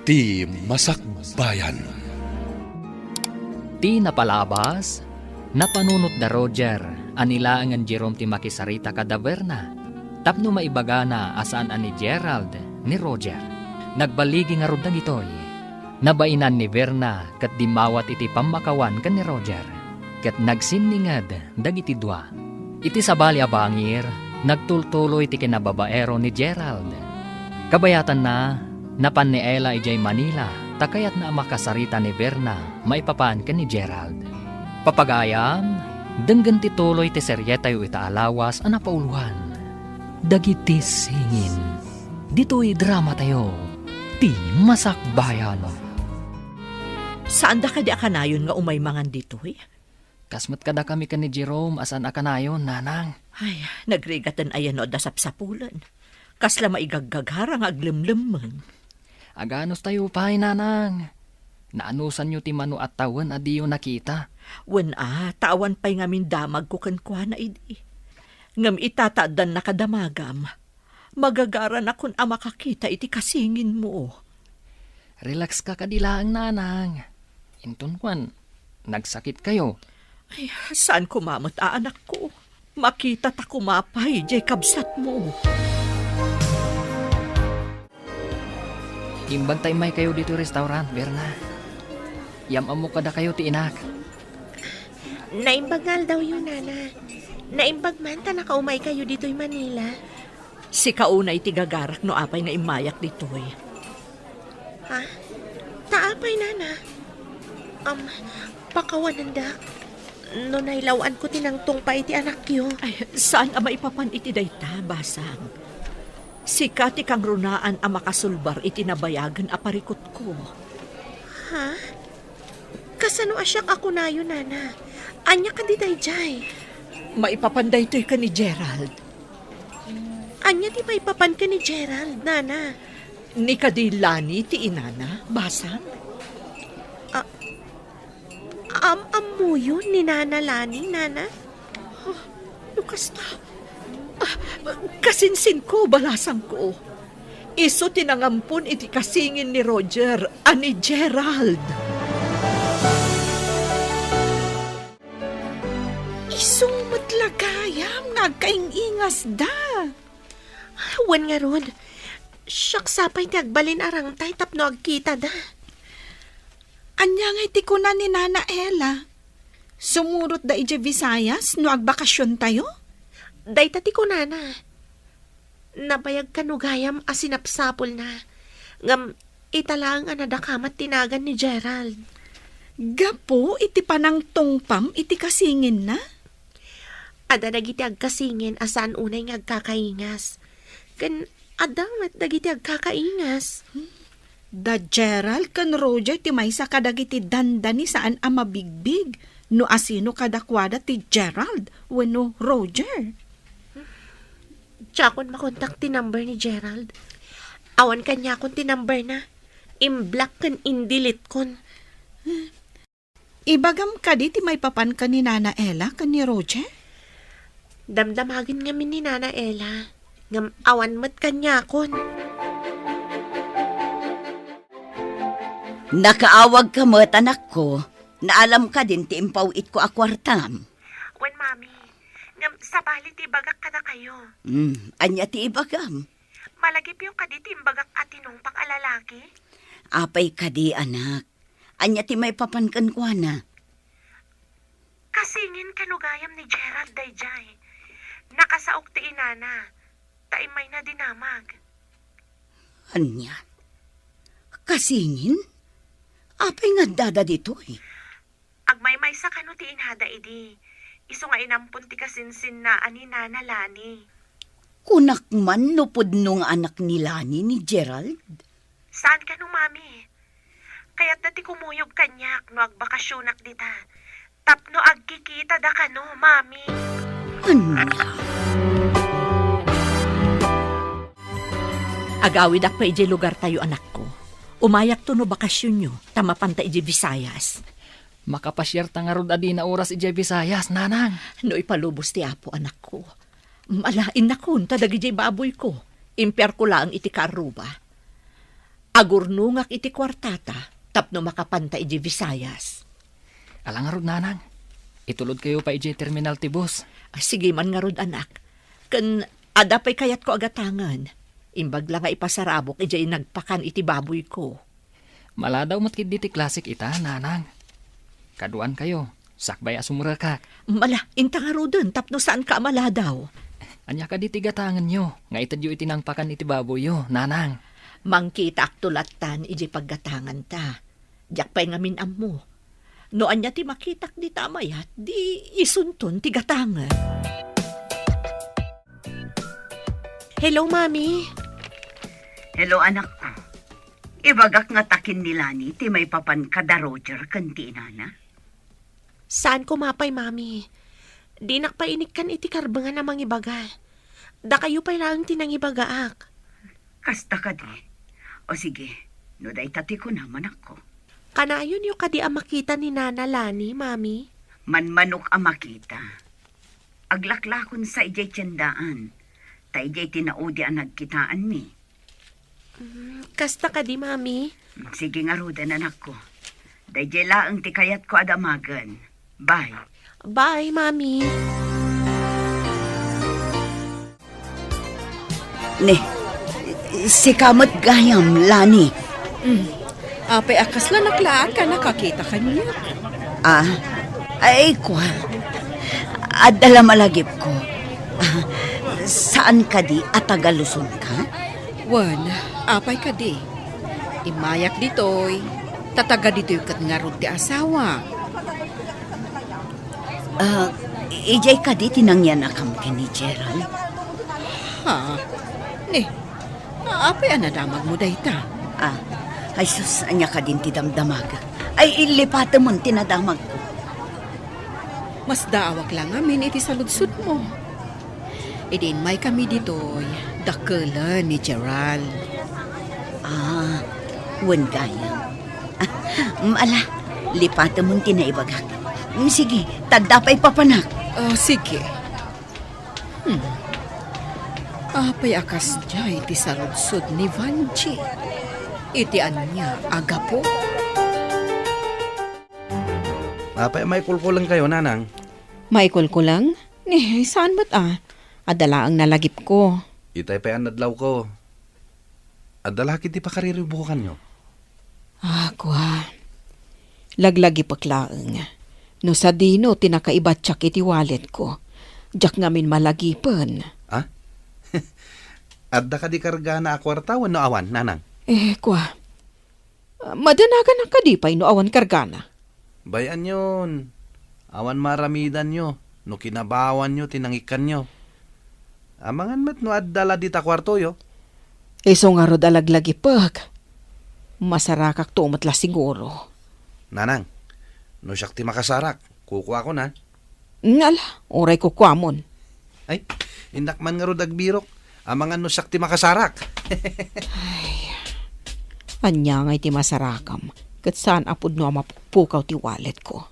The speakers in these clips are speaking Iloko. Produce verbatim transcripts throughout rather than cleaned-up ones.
Ti Masakbayan. Ti napalabas, napanunot da Roger a ni laengen Jerome ti makisarita kada Verna tapno maibagana a saan a ni Gerald ni Roger. Nagbaligi ngarud dagitoy. Nabainan ni Verna ket dimmawat iti pammakawan ken ni Roger, ket nagsinninged dagiti dua. Iti sabali a bangir, nagtultuloy ti kinababaero ni Gerald. Kabayatanna, napan ni Ella idiay Manila ta kayatna a makasarita ni Verna maipapan ken ni Gerald. Papagayam, denggen ti tuloy ti serietayo ita a lawas a napauloan, Dagiti Singin. Ditoy dramatayo, Ti Masakbayan. Saanda kadi a kanayon nga umay mangan ditoy? Kas met kadakami ken ni Jerome a saan a kanayon, nanang. Ay, nagrigaten aya no adda sapsapulen. Kasla maigaggagara nga aglemlemmeng. Aganustayo pay, nanang. Naanusanyo ti mano a tawen a diyo nakita. Wen a, ta awan pay ngamin damagko kenkuana idi. Ngem ita ta addan nakadamagam, magagaranakon a makakita iti kasinginmo. Relax ka kadi laeng, nanang. Inton kuan, nagsakitkayo. Ay, saan koma met a anakko. Makitata koma pay diay kabsatmo. Imbag ta immaykayo ditoy restaurant, Berna. Yam-ammok kadakayo ti inak. Naimbag nga aldawyo, Nana. Naimbag man ta nakaumaykayo ditoy Manila. Sika unay ti gagarak no apay nga immayak ditoy. Ha? Ta apay, Nana? Am, pakawanendak no nailaw-anko ti nangtungpa iti anakyo. Ay, saan a maipapan iti dayta, Basang. Sika ti kangrunaan a makasulbar iti nabayagen a parikutko. Ha? Kasano a siak a kunayo, Nana? Ania kadi daydiay? Maipapan daytoy ken ni Gerald. Ania ti maipapan ken ni Gerald, Nana? Ni kadi Lani ti inana, Basang? A-, am-ammoyo ni Nana Lani, Nana? Ah, no kasta, ah, kasinsinko, balasangko. Isu ti nangampon iti kasingin ni Roger a ni Gerald. Isu met la gayam nga agkaing-ingasda. Wen ngarud, siak sa pay ti agbalin a rangtay tapno agkitada. Ania ngay ti kuna ni Nana Ella? Sumurotda idiay Visayas no agbakasiontayo? Dayta ti kunana. Nabayag kano gayam a sinapsapulna. Ngem ita laeng a nadakamat ti nagan ni Gerald. Gapu iti panangtungpam iti kasinginna? Adda dagiti agkasingin a saan unay nga agkakaingas. Ken adda met dagiti agkakaingas. Da Gerald ken Roger ti maysa kadagiti dandani saan a mabigbig no asino kadakuada ti Gerald wenno Roger. Diakon makontak ti number ni Gerald. Awan kaniakon ti numberna. Imblock ken indeletekon. Ibagam kadi ti maipapan ken ni Nana Ella ken ni Roger? Damdamagen ngamin ni Nana Ella, ngem awan met kaniakon. Nakaawagka met, anakko. Naalam kadin ti impaw-itko a kuartam? Wen, Mami. Ngem sabali ti ibagak kadakayo. Hmm, ania ti ibagam? Malagipyo kadi ti imbagak a tinungpak a lalaki? Apay kadi, anak? Ania ti maipapan kenkuana? Kasingin kano gayam ni Gerald daydiay. Nakasaok ti inana, ta immayna dinamag. Ania? Kasingin? Apay nga addada ditoy? Agmaymaysa kano ti inada idi, isu nga inampon ti kasinsinna a ni Nana Lani. Kunak man no pudno nga anak ni Lani ni Gerald? Saan kano, Mami? Kayatda ti kumuyog kaniak no agbakasionak dita. Tapno agkikitada kano, Mami. Ania? Agawidak pay idiay lugartayo, anakko. Umayakto no bakasionyo, ta mapanta idiay Visayas. Makapasiarta ngarud a dina oras idiay Visayas, nanang. No ipalubos ti Apo, anakko. Malaennakon ta dagidiay baboyko. Impiarko laeng iti kaarruba. Agurnongak iti kuartata tapno makapanta idiay Visayas. Ala ngarud, nanang. Itulodkayo pay idiay terminal ti bus. Ah, sige man ngarud, anak. Ken adda pay kayatko a gatangen. Imbag la nga ipasarabok idiay nagpakan iti baboyko. Maladaw met ketdi ti klasik ita, nanang. Kaduankayo, sakbay a sumrekak. Ala, inta ngaruden tapno saanka a maladaw. Ania kadi ti gatangenyo nga itedyo iti nangpakan iti baboyyo, nanang? Mangkitaakto lattan idiay paggatanganta. Diak pay ngamin ammo. No ania ti makitak dita a mayat, di isunton ti gatangen. Hello, Mami. Hello, anakko. Ibagak nga takin ni Lani ti maipapan kada Roger ken ti inana. Saanko mapay, Mami. Dinak pay inikkan iti karbengan a mangibaga. Dakayo pay laeng ti nangibagaak. Kasta kadi. O sige, no dayta ti kunam, anakko. Kanayonyo kadi a makita ni Nana Lani, Mami? Manmanok a makita. Aglaklakonsa idiay tiendaan. Ta idiay ti naudi a nagkitaanmi. Mm, kasta kadi, Mami? Sige ngaruden, anakko. Daydiay laeng ti kayatko a damagen. Bye. Bye, Mami. Ne, sika met gayam, Lani. Mm. Apay a kasla naklaat ka nakakita kaniak? Ah, ay, kua. Adda la malagipko. Ah, saan kadi a taga Luzon ka? Wen, apay kadi? Immayak ditoy, ta taga ditoy ket ngarud ti asawa. Ah, idiay kadi ti nangyanakam ken ni Gerald? Ha? Ni, apay a nadamagmo dayta? Ah, ay sus, ania kadin ti damdamag? Ay, ilipatemon ti nadamagko. Masdaawak la ngamin iti saludsodmo. Idi immaykami ditoy, dakkelen ni Gerald. Ah, wen gayam. Mm, ala, lipatemon ti naibagak. Mm, sige, ta adda pay papanak. Ah, sige. Hmm. Apay a kasdiay ti saludsod ni Vanji? Iti ania a gapu? Apay a maikulkulengkayo, nanang? Maikulkuleng? Ni, saan met a. Adda laeng nalagipko. Itay pay a nadlawko. Adda la kadi ti pakariribbukanyo? Ah, kua. Laglagipek laeng. No sadino ti nakaibatiak iti walletko, diak ngamin malagipen. Ah? Adda kadi kargana a kuarta wenno awan, nanang? Eh, kua. Madanaganak kadi pay no awan kargana? Bay-anyon, awan maaramidanyo no kinabawanyo ti nangikkanyo. Amangan met no adda la dita kuartoyo. Isu ngarud a laglagipek. Masarakakto met la siguro. Nanang, no siak ti makasarak, kukuakon a. Ala, uray kukuamon. Ay, innak man ngarud agbirok. Amangan no siak ti makasarak. Ay, ania ngay ti masarakam? Ket saan a pudno a mapukpukaw ti walletko.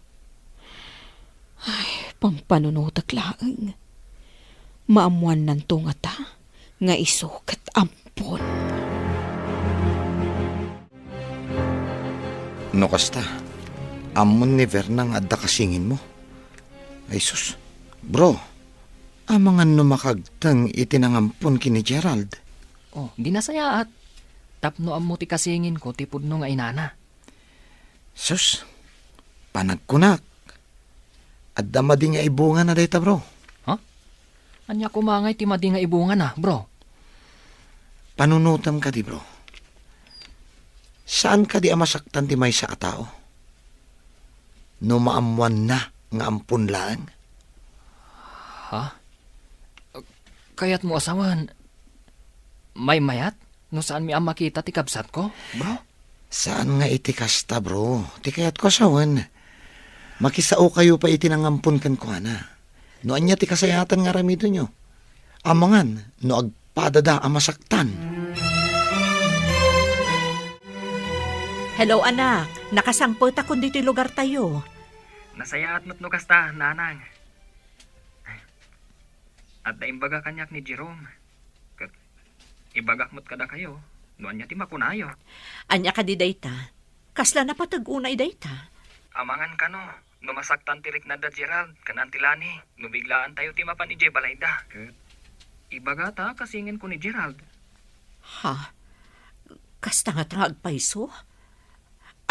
Ay, pampanunotek laeng. Maammuannanto ngata nga isu ket ampon. No kasta, ammon ni Verna nga adda kasinginmo. Ay sus, bro, amangan no makagteng iti nangampon ken ni Gerald. Oh, di nasayaat. Tapno ammo ti kasinginko ti pudno nga inana. Sus, panagkunak. Adda madi nga ibungana dayta, bro. Ha? Ania koma ngay ti madi nga ibungana, bro? Panunotem kadi, bro. Saan kadi a masaktan ti maysa a tao? No maammuanna nga ampon laeng. Ha? Kayatmo a sawen, maymayat no saanmi a makita ti kabsatko, bro? Saan nga iti kasta, bro. Ti kayatko a sawen, makisaokayo pay iti nangampon kenkuana. No ania ti kasayaatan nga aramidenyo, amangan no agpadada a masaktan. Hello, anak. Nakasangpetakon ditoy lugartayo. Nasayaat met no kasta, nanang. Adda imbaga kaniak ni Jerome. Ket ibagak met kadakayo No ania ti makunayo? Ania kadi dayta? Kasla napateg unay dayta? Amangan kano, no masaktan ti riknada Gerald ken Auntie Lani, no biglaantayo ti mapan idiay balayda. Ket ibagata a kasingenko ni Gerald. Ha? Kasta ngata nga agpayso?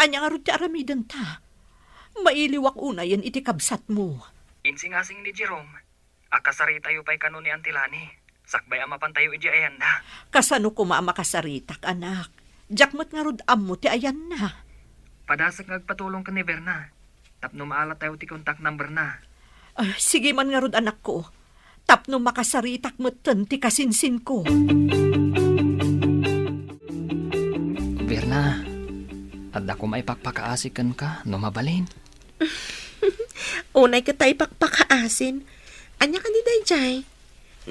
Ania ngarud ti aramidenta? Mailiwak unayen iti kabsatmo. Insingasing ni Jerome, a kasaritayo pay kano ni Auntie Lani, sakbay a mapantayo idiay ayanda. Kasano koma a makasaritak, anak? Diak met ngarud ammo ti ayanna. Padasek nga agpatulong ken ni Berna, tapno maalatayo ti contact number na. Ah, sige man ngarud, anakko. Tapno makasaritak metten ti kasinsinko. Berna, adda koma ipakpakaasi kenka no mabalin. Unay ket ta ipakpakaasin. Ania kadi daydiay?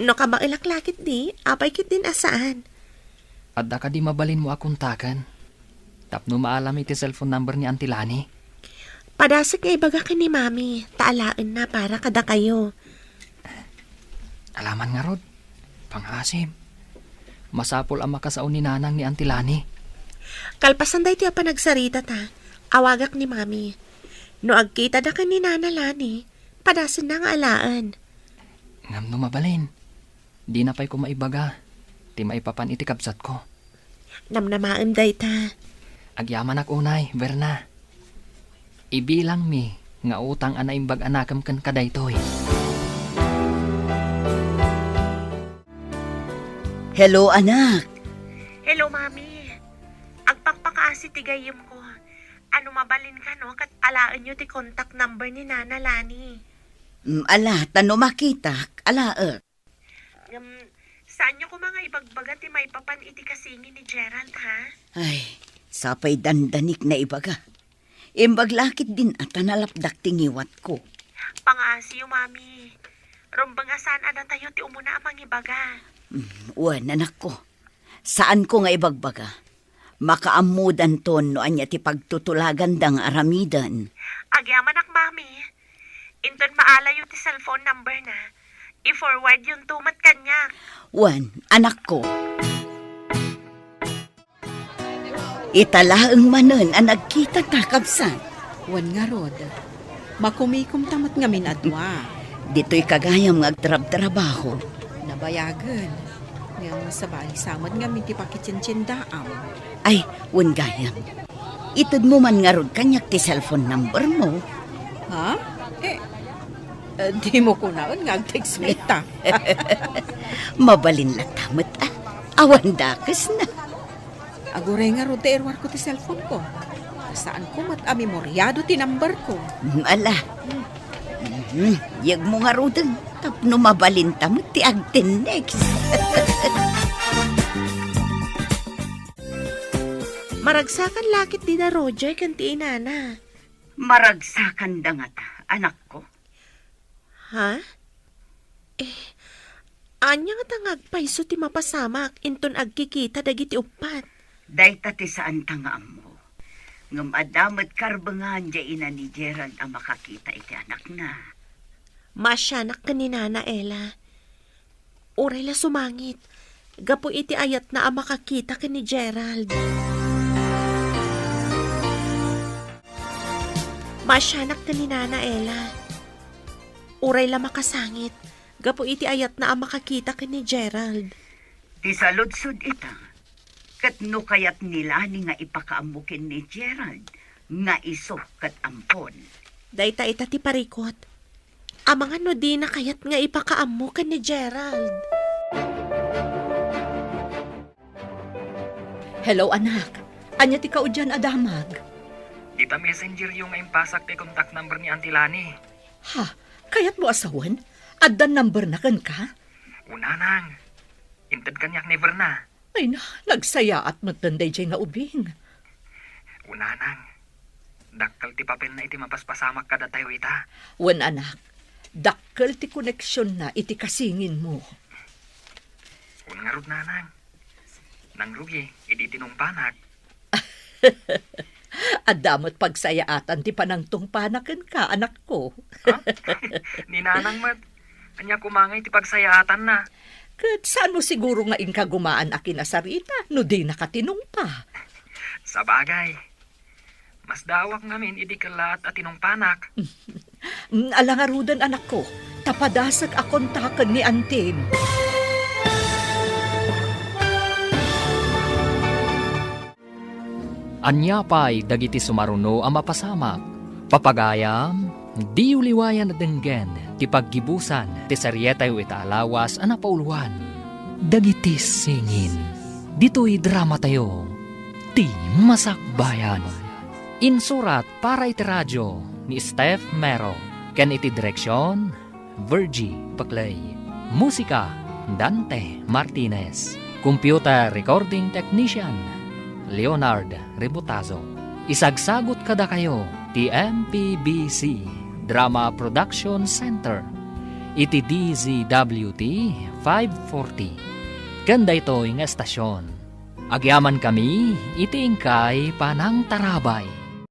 No kabaelak la ketdi, apay ketdin a saan? Adda kadi mabalinmo a kontaken? Tapno maalam iti cellphone number ni Auntie Lani. Padasek nga ibaga ken ni Mami, ta alaenna para kadakayo. Alaman ngarud, pangaasim. Masapul a makasao ni Nanang ni Auntie Lani. Kalpasan daytoy a panagsaritata, awagak ni Mami. No agkitada ken ni Nana Lani, padasenna nga alaen. Ngem no mabalin, dina pay koma ibaga ti maipapan iti kabsatko. Namnamaem dayta. Agyamanak unay, Berna. Ibilangmi nga utang a naimbag a nakem kenka daytoy. Hello, anak. Hello, Mami. Agpakpakaasi ti gayyemko. Ano mabalin kano ket alaenyo ti contact number ni Nana Lani. Mm, ala, ta no makitak, alaek. Ngem, saanyo koma nga ibagbaga ti maipapan iti kasingin ni Gerald, ha? Ay, sapay dandanik naibaga. Imbag la ketdin a ta nalapdak ti ngiwatko. Pangaasiyo, Mami. Rumbeng a saan a datayo ti umuna a mangibaga. Mm, wen, anakko. Saanko nga ibagbaga. Makaammodanton no ania ti pagtutulaganda nga aramiden. Agyamanak, Mami. Inton maalayo ti cellphone number na, i-forward yonto met kaniak. Wen, anakko. Ita laeng manen a nagkitata, kabsat. Wen ngarud, makumikomta met ngamin a dua. Ditoy kagayam nga agtrabtrabaho. Nabayagen. Ngem sabali sa met ngamin ti pakitientiendaam. Ay, wen gayam. Itedmo man ngarud kaniak ti cellphone number mo. Ha? Eh, eh, dimo kunaen nga agtext met ta. Mabalin latta met, a. Awan dakesna. Aguray ngarud ta iruarko ti cellphone ko. Saanko met a memoriado ti number ko. Mm, ala. Mm, yegmo ngaruden tapno mabalinta met ti agtext. Maragsakan la ketdi da Roger ken ti inana. Maragsakanda ngata, anakko? Ha? Eh, ania ngata nga agpayso ti mapasamak inton agkikita dagiti uppat? Dayta ti saanta nga ammo. Ngem adda met karbengan diay ina ni Gerald a makakita iti anakna. Maasianak ken ni Nana Ella. Uray la sumangit, gapu iti ayatna a makakita ken ni Gerald. Maasianak ken ni Nana Ella. Uray la makasangit, gapu iti ayatna a makakita ken ni Gerald. Ti saludsod ita, ket no kayat ni Lani nga ipakaammo ken ni Gerald nga isu ket ampon. Dayta ita ti parikut. Amangan no dina kayat nga ipakaammo ken ni Gerald. Hello, anak. Ania ti kaudian a damag? Dita messengeryo nga impasak ti contact number ni Auntie Lani. Ha? Kayatmo a sawen? Adda number na kenka? Una, nang. Inted kaniak ni Berna. Ay na, nagsayaat met daydiay nga ubing. Una, nang. Dakkel ti papelna iti mapaspasamak kadatayo ita. Wen, anak, dakkel ti koneksionna iti kasinginmo. Wen ngarud, nanang. Nangrugi idi tinungpanak. Adda met pagsayaatan ti panangtungpana kenka, anakko. Ha? Ni nanang met, ania koma ngay ti pagsayaatanna? Ket saan mo siguro nga inkagumaan a kinasarita no dinaka tinungpa? Sabagay, masdaawak ngamin idi kellaat a tinungpanak. Mm, ala ngaruden, anakko, ta padasek a kontaken ni antim. Ania pay dagiti sumaruno a mapasamak? Papagayam, diyo liwayan a denggen ti paggibusan ti serietayo ita a lawas a napauluan. Dagiti singin, ditoy dramatayo, Ti Masakbayan. Insurat para iti radio ni Steph Mero, ken iti direksion, Virgie Paclay. Musika, Dante Martinez. Computer recording technician, Leonard Rebotazo. Isagsagut kadakayo ti M P B C Drama Production Center iti D Z W T five forty. Ken daytoy nga estasion, agyamankami iti inkay panangtarabay.